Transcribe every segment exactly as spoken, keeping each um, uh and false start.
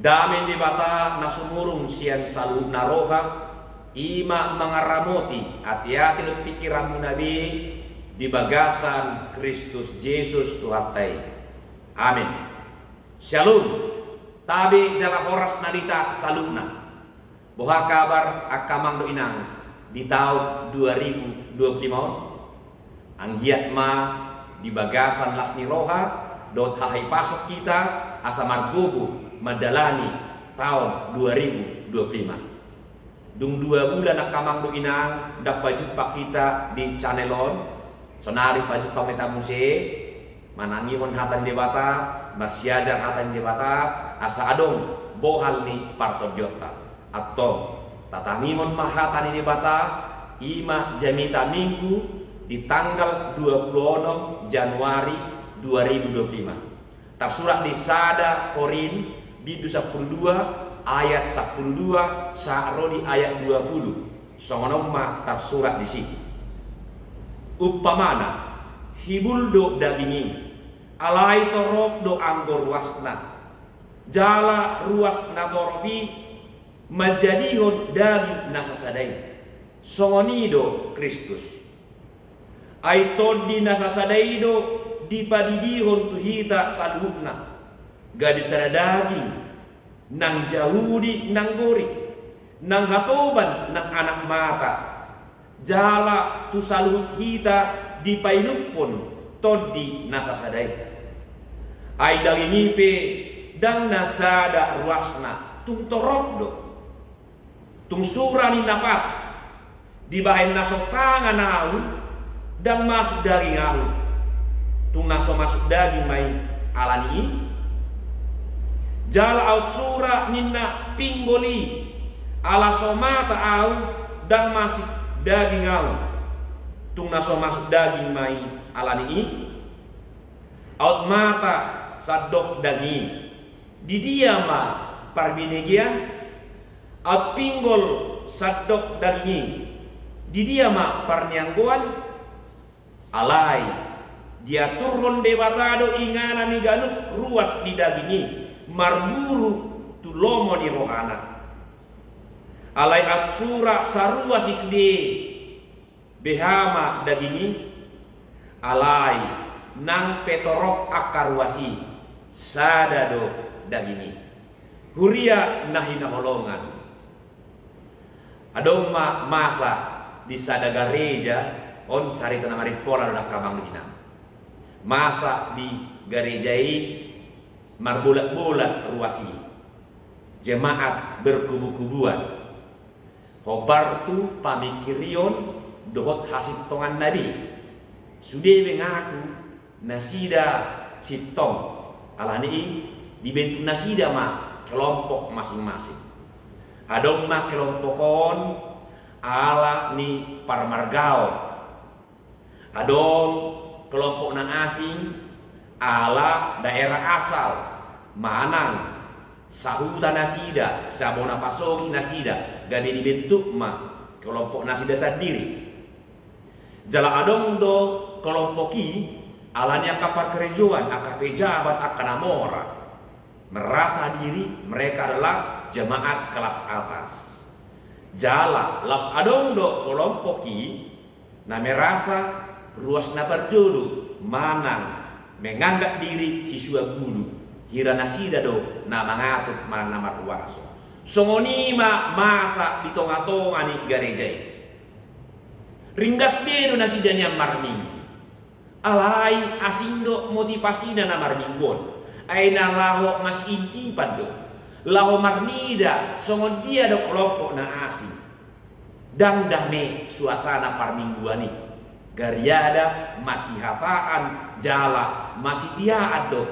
Dame ni Debata na sumurung sian saluhutna roha, i ma mangaramoti ateate dohot pingkiranmuna be di bagasan Kristus Jesus Tuhanta i. Amen. Syalom. Tabe jala horas ma di hita saluhutna. Boha kabar angka amang dohot inang di taon dua ribu dua puluh lima on? Anggiat ma di bagasan las ni roha dohot hahipason hita asa margogo mandalani taon dua ribu dua puluh lima. Dung dua bulan angka amang dohot inang ndang pajumpa hita di channel on, saonari pajumpa ma hita muse, manangihon hata ni Debata, marsiajar hata ni Debata, asa adong bohal ni partondionta. Antong, tatangihon ma hata ni Debata, i ma jamita Minggu di tanggal dua puluh onom Januari dua ribu dua puluh lima. Tarsurat di sada Korint, bindu sampulu dua, ayat sampulu dua, sahat ro di ayat dua puluh. Songon on ma tarsurat disi. Umpamana, hibul do daging i, alai torop do anggo ruasna. Jala ruas na torop i manjadihon daging na sasada i. Songon i do Kristus. Ai Tondi na sasada i do dipadidihon tu hita saluhutna, gabe sada daging, nang Jahudi nang Gorik, nang hatoban nang anak mata, jala tu saluhut hita dipainumhon Tondi na sasada i. Ai daging i pe ndang na sada ruasna, tung torop do. Tung sura ninna pat, dibahen na so tangan ahu, ndang masuk daging ahu. Tung na so masuk daging ma i ala ni i. Jala aut sura ninna pinggol i, ala so mata ahu, ndang masuk daging ahu. Tung na so masuk daging ma i ala ni i. Aut mata sandok daging i, di dia ma parbinegean? Aut pinggol sandok daging i, di dia ma parnianggoan? Alai diaturhon Debata do inganan ni ganup ruas ni daging i, marburu tu lomo ni rohana. Alai aut sura saruas i sude, beha ma daging i? Alai nang pe torop angka ruas i, sada do daging i. Huria na hinaholongan, adong ma masa di sada gareja, on sarita na marimpola do angka amang dohot inang. Masa di gareja i marbolak-bolak ruas i, jemaat berkubu-kubuan. Hombar tu pamingkirion dohot hasintonganna be. Sude be ngaku nasida sintong, ala ni i dibentuk nasida ma kelompok masing-masing. Adong ma kelompok on ala ni parmargaon. Adong kelompok na asing ala daerah asal manang sahuta nasida, sabona pasogi nasida, gabe dibentuk ma kelompok nasida sandiri. Jala adong do kelompok i ala ni angka parkarejoan, angka pejabat, angka na mora, merasa diri mereka adalah jemaat kelas atas. Jala laos adong do kelompok i na merasa ruas na parjolo manang menganggap diri sisua guru, hira nasida do na mangatur manang na marhuaso. Songon i ma masa di tonga-tonga ni gareja i. Ringgas be do nasida nian marminggu. Alai asing do motivasina na marminggu on. Ai na laho masiintipan do, laho marnida songon dia do kelompok na asing. Ndang dame suasana parmingguan i. Gariada masihataan jala masitiaan do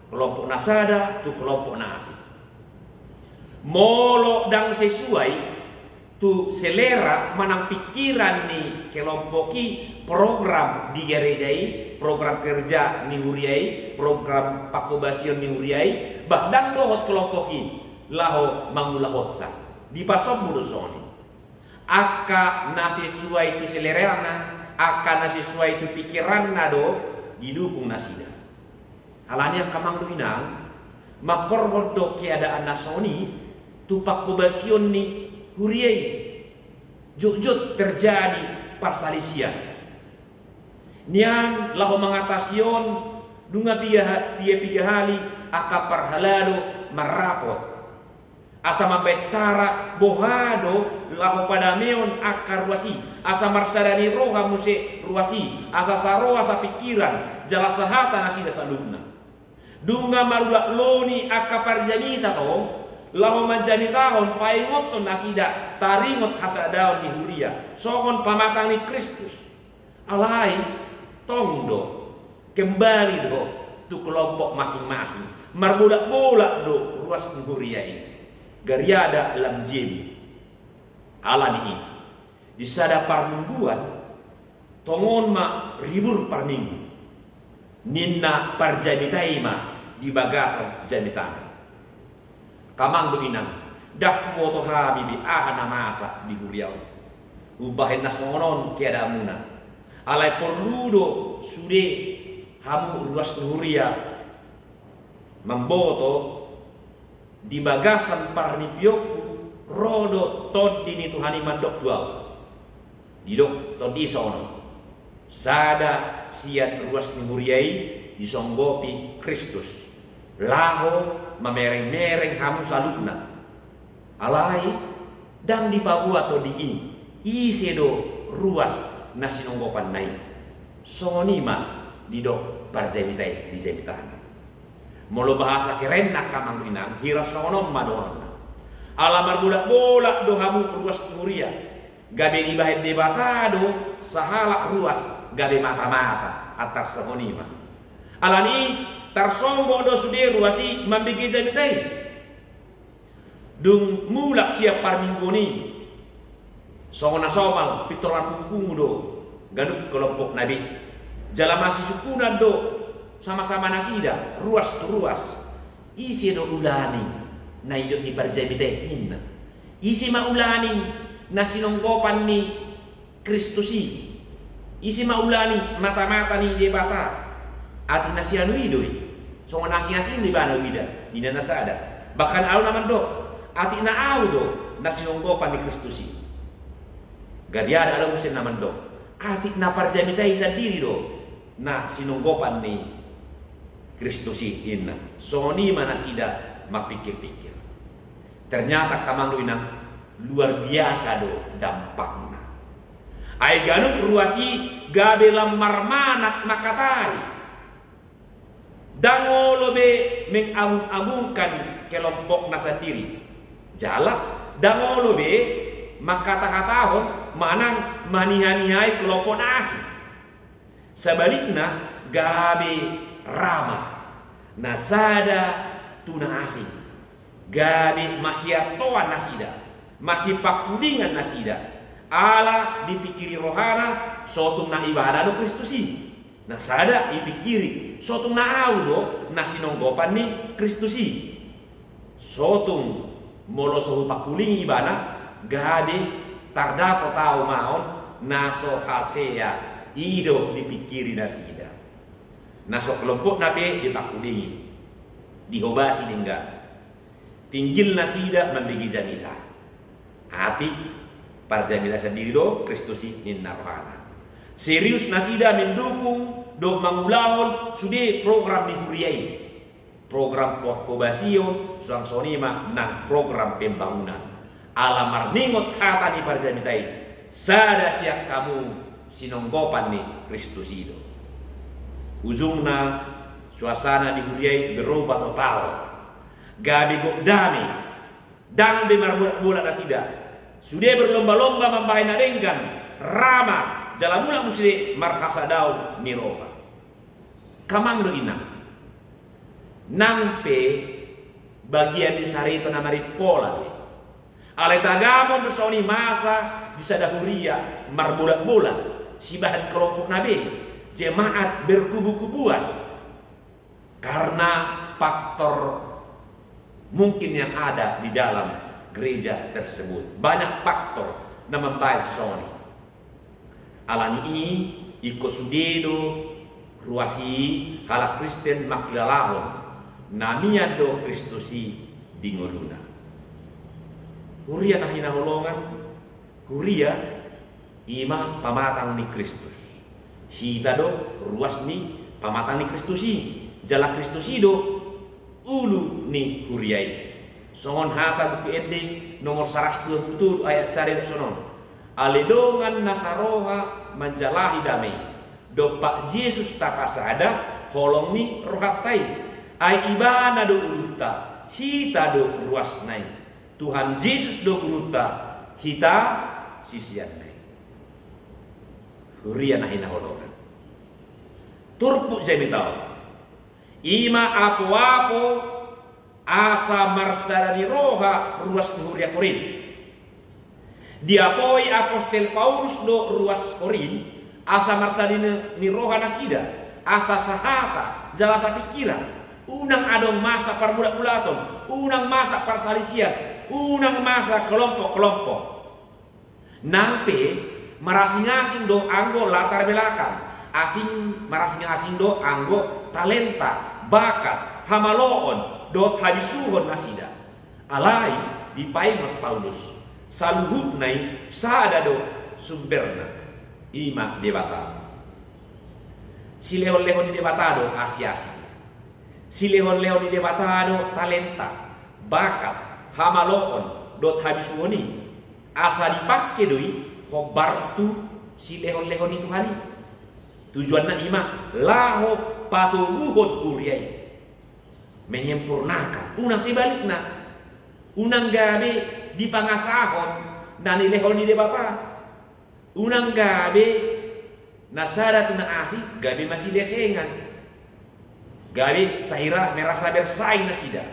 kelompok na sada tu kelompok na asing. Molo ndang sesuai tu selera manang pingkiran ni kelompok i program di gareja i, program kerja ni huria i, program pangkobasion ni huria i, bah ndang dohot kelompok i laho mangulahonsa. Dipasombu do songon i. Angka na sesuai tu selerana, angka na sesuai tu pingkiranna do didukung nasida. Ala ni i angka amang dohot inang, Mangkorhon do keadaan na songon i tu pangkobasion ni huria i, jotjot terjadi parsalisian. Nian laho mangatasi on, nunga piga ha-, piga-piga hali angka parhalado marrapot asa mambahen cara boha do laho padamehon angka ruas i, asa marsada ni roha muse ruas i, asa saroha sapingkiran jala sahata nasida saluhutna. Nunga marulakloni angka parjamita tong laho manjamitahon, paingothon nasida taringot hasadaon ni huria songon pamatang ni Kristus. Alai tong do, kembali do tu kelompok masing-masing. Marbolak-bolak do ruas ni huria i. Gariada lam jemi. Alani i, di sada parmingguan, tongon ma ribur parminggu, ninna parjamita i ma di bagasan jamitana. Amang dohot inang, ndang huboto hami be aha na masa di huria on umbahen na songon on keadaanmuna. Alai porlu do sude hamu ruas ni huria mamboto, di bagasan parnipionku ro do Tondi ni Tuhan i mandok tu ahu. Didok Tondi i songon on: Sada sian ruas ni huria i disonggopi Kristus, laho mamereng-mereng hamu saluhutna. Alai ndang dipaboa Tondi i ise do ruas na sinonggopanna i. Songon i ma didok parjamita i di jamitana. Molo bahasa kerenna, amang dohot inang, hira songon on ma dohononna: Ala marbolak-bolak do hamu ruas ni huria, gabe dibahen Debata do sahalak ruas gabe mata-mata, antar songon i ma. Alani i tarsonggot do sude ruas i mambege jamita i. Dung mulak sian parmingguon i, songon na somal, pintor marpungu-pungu do ganup kelompokna be. Jala masisungkunan do sama-sama nasida, ruas tu ruas: Ise do ulaning na nidok ni parjamita i, ninna. Ise ma ulaning na sinonggopan ni Kristus i? Ise ma ulaning mata-mata ni Debata? Atik na sianu i do i. Songon asing-asing do ibana huida, ninna na sada. Bahkan adong na mandok: Atik na ahu do na sinonggopan ni Kristus i. Gariada adong muse na mandok: Atik na parjamita i sandiri do na sinonggopan ni Kristus i, ninna. Songon i ma nasida marpingkir-pingkir. Ternyata, amang dohot inang, luar biasa do dampakna. Ai ganup ruas i gabe lam marmanat mangkatai. Ndang olo be mengagung-agungkan kelompokna sandiri. Jala ndang olo be mangkata-katahon manang maniha-nihai kelompok na asing. Sabalikna, gabe rama na sada tu na asing, gabe masiantoan nasida, masipangkulingan nasida, ala dipingkiri rohana sotung na ibana do Kristus i. Na sada ipingkiri sotung na ahu do na sinonggopan ni Kristus i. Sotung molo so hupangkulingi ibana, gabe tardapot ahu ma on na so hasea. I do dipingkiri nasida. Na so kelompokna pe dipangkulingi, dihobasi denggan. Tinggil nasida mambege jamita. Atik parjamita sandiri do Kristus i, ninna rohana. Serius nasida mendukung dohot mangulahon sude program ni huria i. Program pangkobasion, suang songon i ma nang program pembangunan. Ala marningot hata ni parjamita i, sada sian hamu sinonggopan ni Kristus i do. Ujungna, suasana di huria i berubah total. Gabe gok dame. Ndang be marbolak-bolak nasida. Sude berlomba-lomba mambahen na denggan, rama, jala mulak muse marhasadaon ni roha. Amang dohot inang, nang pe bagian ni sarita na marimpola be. Alai tagamon do songon i masa di sada huria marbolak-bolak, sibahen kelompokna be, jemaat berkubu-kubuan. Karena faktor mungkin yang ada di dalam gereja tersebut. Banyak faktor na mambahen songon i. Alani i, ingkon sude do ruas i halak Kristen mangkilalahon Na mian do Kristus i di ngoluna. Huria na hinaholongan, huria i ma pamatang ni Kristus. Hita do ruas ni pamatang ni Kristus i, jala Kristus i do ulu ni huria i. Songon hata Buku Ende nomor saratus dua pulu tolu ayat sada songon on. Ale dongan na saroha manjalahi dame i, dompak Jesus tapasada holong ni rohanta i. Ai Ibana do ulunta, hita do ruasna i. Tuhan Jesus do gurunta, hita siseanna i. Huria na hinaholongan, turpuk jamita on, i ma apoapo asa marsada ni roha ruas ni huria Korint. Diapoi apostel Paulus do ruas Korint asa marsada ni, ni roha nasida, asa sahata jala sapingkiran. Unang adong masa parbulatbulaton, unang masa parsalisian, unang masa kelompok-kelompok. Nang pe marasing-asing do anggo latar belakang, asing, marasing-asing do anggo talenta, bakat, hamaloon dohot habisuhon nasida. Alai dipaingot Paulus, saluhutna i sada do sumberna, i ma Debata. Silehon-lehon ni Debata do asi-asi. Silehon-lehon ni Debata do talenta, bakat, hamaloon dohot habisuhon i, asa dipangke do i hombar tu silehon-lehon ni Tuhan i. Tujuanna i ma laho patoguhon huria i, menyempurnakan, unang sebalikna. Unang gabe dipangasahon na nilehon ni Debata. Unang gabe na sada tu na asing gabe masilesengan, gabe sahira merasa bersaing nasida.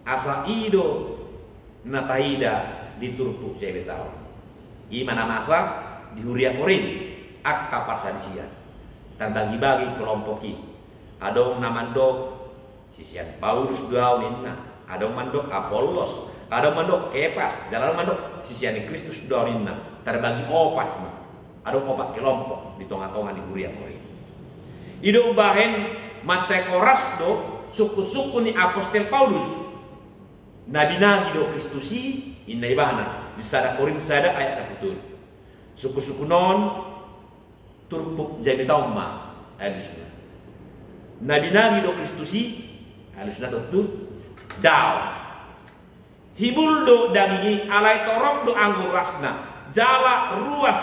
Asa i do na taida di turpuk jamita on. I ma na masa di huria Korint, angka parsalisian, tarbagi-bagi kelompok i. Adong na mandok sisean Paulus do ahu ninna, adong mandok Apollos, adong mandok Kepas, jala adong mandok sisean ni Kristus do ahu ninna. Tarbagi opat ma, adong opat kelompok di tonga-tonga ni huria Korint. I do umbahen mansai horas do sungkun-sungkun ni apostel Paulus. Na binagi do Kristus i, ninna ibana di sada Korint sada ayat sampulu tolu. Sungkun-sungkun on turpuk jamita on ma alusna. Na binagi do Kristus i, alusna tontu daong. Hibul do daging i, alai torop do anggo ruasna, jala ruas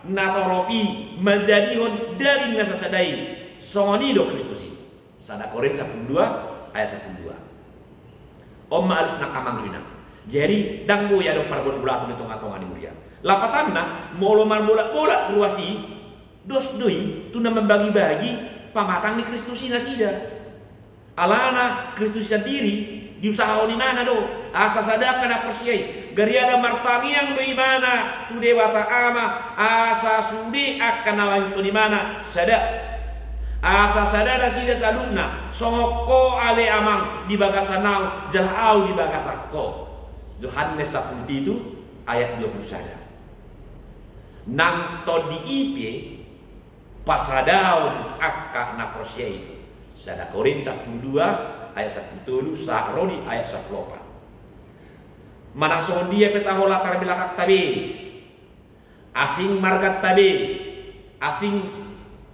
na torop i manjadihon daging na sasada i. Songon i do Kristus i. Sada Korint sampulu dua ayat sampulu dua. On ma alusna angka amang inang. Jadi ndang boi adong parbolat-bolaton di tonga-tonga ni huria. Lapatanna, molo marbolat-bolat ruas i, dos do i tu na mambagi-bagi pamatang ni Kristus i nasida. Alana Kristus sandiri diusahahon ibana do asa sada angka na porsea i. Gariada martangiang do ibana tu Debata Ama asa sude angka na lahiton ibana sada. Asa sada nasida saluhutna, songon ho ale Amang di bagasan ahu, jala ahu di bagasan ho. Johannes sampulu pitu ayat dua pulu sada. Nang tondi i pe pasadaon angka na porsea i. Sada Korint sampulu dua ayat sampulu tolu sahat ro di ayat sampulu opat. Manang songon dia pe taho latar belakangta be, asing marganta be, asing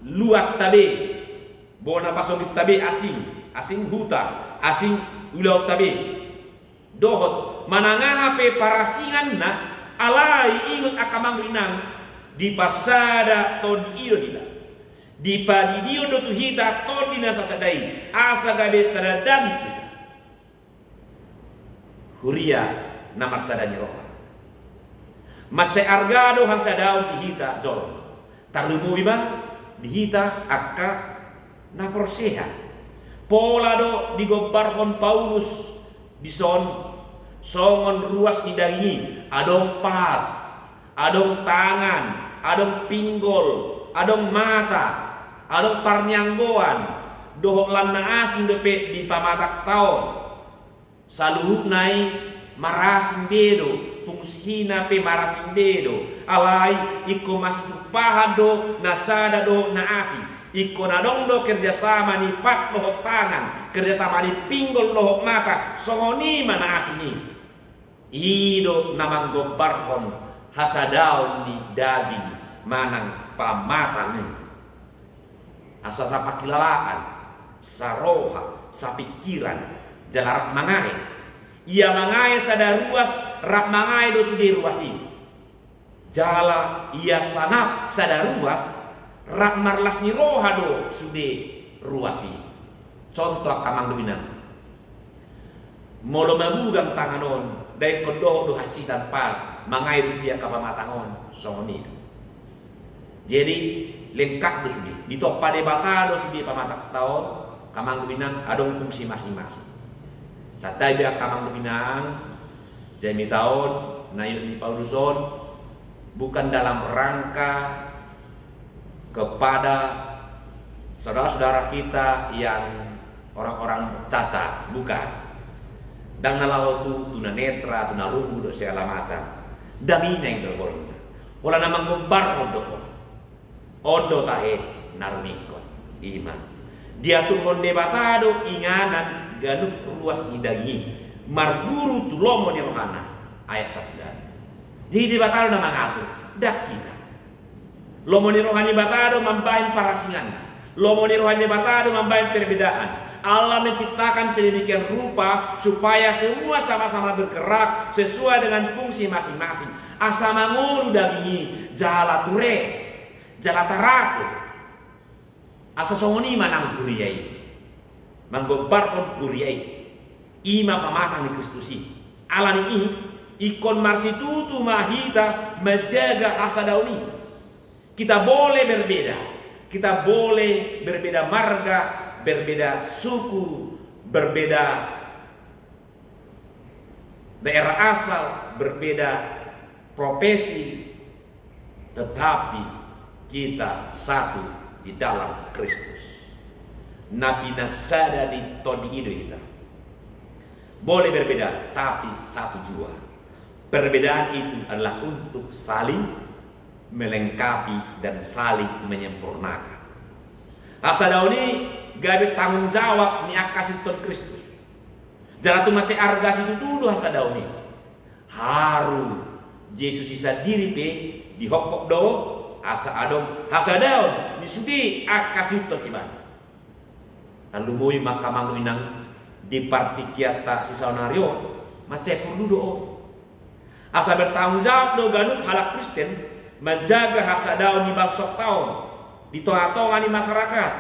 luatta be, bona pasogit ta be asing, asing huta, asing ulaonta be, dohot manang aha pe parasinganna, alai ingot angka amang inang, dipasada tondi i do hita. Dipadidion do tu hita tondi na sasada i, asa gabe sada daging hita. Huria na marsada ni roha. Mansai arga do hasadaon di hita jolma, tarlumobi ma di hita angka na porsea. Pola do digombarhon Paulus dison songon ruas ni daging i, adong pahat, adong tangan, adong pinggol, adong mata, adong parnianggoan, dohot lan na asing dope di pamatangta on. Saluhutna i marasing be do, fungsina pe marasing be do, alai ingkon masitumpahan do na sada dohot na asing. Ingkon adong do kerjasama ni pat dohot tangan, kerjasama ni pinggol dohot mata, songon i ma na asing i. I do na manggombarhon hasadaon ni daging manang pamatang i. Asa sapangkilalaan, saroha, sapingkiran, jala rap mangae. Ia mangae sada ruas, rap mangae do sude ruas i. Jala ia sangap sada ruas, rap marlas ni roha do sude ruas i. Contoh angka amang dohot inang. Molo mabugang tangan on, dang ingkon dohot do hansitan pat, mangae do sude angka pamatang on, songon i do. Jadi, lengkap do sude. Ditompa Debata do sude pamatangta on, angka amang dohot inang, adong fungsi masing-masing. Santabi angka amang dohot inang, jamita on, na nidok ni Paulus on, bukan dalam rangka kepada saudara-saudara kita yang orang-orang cacat, bukan. Dang na laho tu, tu na netra, tu na lumbu, dohot segala macam. Dang i na nidok ni Paulus. Holan na manggombarhon do on. On do tahe na rumingkot. I ma. Diaturhon Debata do inganan ganup ruas ni daging i. Marburu tu lomo ni rohana. Ayat sampulu. Jadi Debata do na mangatur. Dang hita. Lomo ni roha ni Debata do mambahen parasinganna. Lomo ni roha ni Debata do mambahen perbedaan. Allah menciptakan sedemikian rupa supaya semua sama-sama bergerak sesuai dengan fungsi masing-masing. Asa mangolu daging i, jala ture, jala taratur. Asa songon i ma nang huria i. Manggombarhon huria i. I ma pamatang ni Kristus i. Ala ni i, ingkon marsitutu ma hita manjaga hasadaon i. Kita boleh berbeda. Kita boleh berbeda marga, berbeda suku, berbeda daerah asal, berbeda profesi, tetapi kita satu di dalam Kristus. Na pinasada di Tondi i do hita. Boleh berbeda, tapi satu jua. Perbedaan itu adalah untuk saling melengkapi dan saling menyempurnakan. Hasadaon i gabe tanggung jawab ni angka sinton Kristus. Jala tung mansai arga situtu do hasadaon i. Haru Jesus i sandiri pe dihophop do asa adong hasadaon ni sude angka sinton ibana. Tarlumobi ma angka amang dohot inang di partingkianta sisaonari on, mansai porlu do on. Asa bertanggung jawab do ganup halak Kristen manjaga hasadaon ni bangsonta on di tonga-tonga ni masyarakat.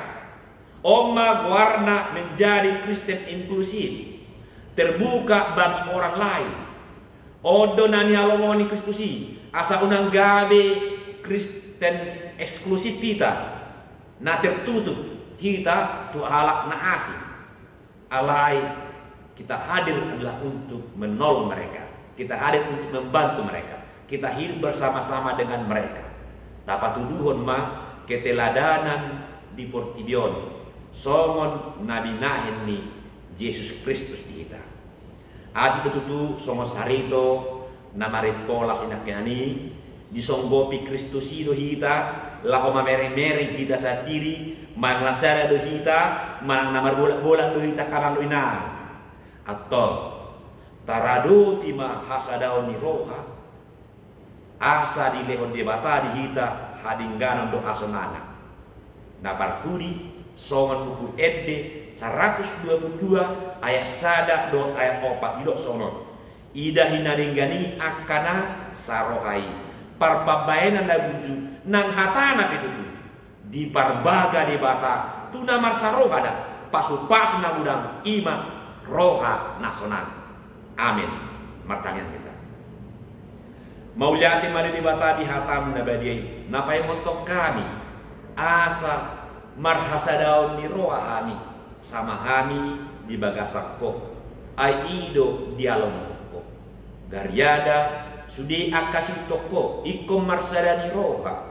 On ma goarna menjadi Kristen inklusif, terbuka bagi orang lain. On do na nialomohon ni Kristus i, asa unang gabe Kristen eksklusif hita, na tertutup hita tu halak na asing. Alai kita hadir adalah untuk menolong mereka. Kita hadir untuk membantu mereka. Kita hidup bersama-sama dengan mereka. Tapatuduhon ma keteladanan di portibi on songon na binahen ni Jesus Kristus di hita. Atik do tutu songon sarito na marimpola sinangkaningan i, disonggopi Kristus i do hita, laho mamereng-mereng hita sandiri, manang na sada do hita, manang na marbolak-bolak do hita, angka amang dohot inang. Antong, taradoti ma hasadaon ni roha, asa dilehon Debata di hita hadengganon dohot hasonangan. Na parpudi songon Buku Ende saratus dua pulu dua ayat sada dohot ayat opat, didok songon on: Idahi na denggan i angka na saroha i, parpambahenan na burju nang hatana pe tutu. Diparbaga Debata tu na marsaroha da, pasu-pasu na godang, i ma roha na sonang. Amen. Martangiang hita. Mauliate ma di Debata di hataM na badia i, na paingothon hami, asa marhasadaon ni roha hami, sama hami di bagasan Ho, ai i do dialomohon Ho. Gariada sude angka sinton Ho ingkon marsada ni roha,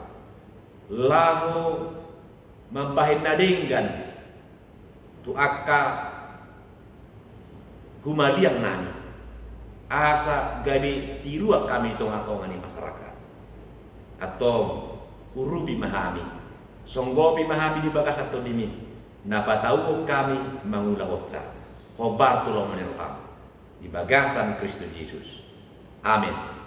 laho mambahen na denggan tu angka humaliang nami, asa gabe tiruan hami di tonga-tonga ni masyarakat. Antong, urupi ma hami, Songgopi ma hami di bagasan Tondimi, na patauhon hami mangulahonsa, hombar tu lomo ni roham, di bagasan Kristus Jesus. Amen.